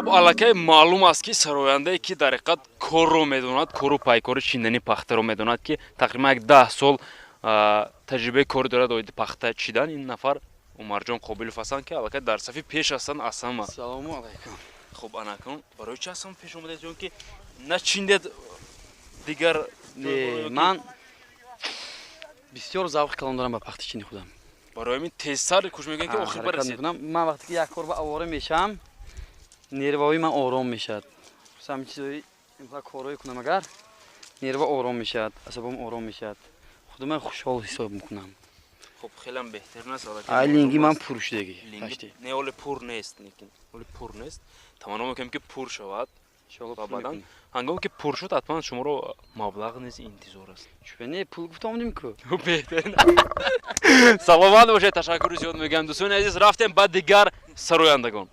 Хуб, аллакай маълум аст, ки сарояндае, ки дар ҳақиқат корро медонад, кору пайкори чиндани пахтаро медонад, ки тақрибан як 10 сол таҷрибаи кори дорад оиди пахта чидан, ин нафар Умарҷон Қобилов ҳастанд, ки аллакай дар сафи пеш ҳастанд аз ҳама. Салому алайкум. Хуб, анакун барои чи ҳастам пеш омадед ё ки начиндед дигар? Не, ман бисёр завқи калон дорам ба пахтачини худам. Барои ҳамин тезтар кӯш мекунед, ки охир ҳаракат барасед. Мекунам. Ман вақте ки як кор ба овора мешавам, нерваҳои ман ором мешавад. Хусусан ҳамин чизои корҳое кунам, агар нерва ором мешавад, асабом ором мешавад, худу ман хушҳол ҳисоб мекунам. Хуб, хелам беҳтарин аст, аллакай. Ай, линги ман пур шудагӣ. Линги пашти. Не, оле пур нест, лекин оле пур нест. Таманно мекунем, ки пур шавад. Иншоалло. Ва Пур баъдан мекунем. ҳангоме ки пур шуд, ҳатман шуморо маблағ низ интизор аст. Чӯ, не, пул гуфта омадем ку. Беҳтарин, саломат бошед, ташаккури зиёд мегӯям. Дӯстони азиз, рафтем ба дигар сарояндагон.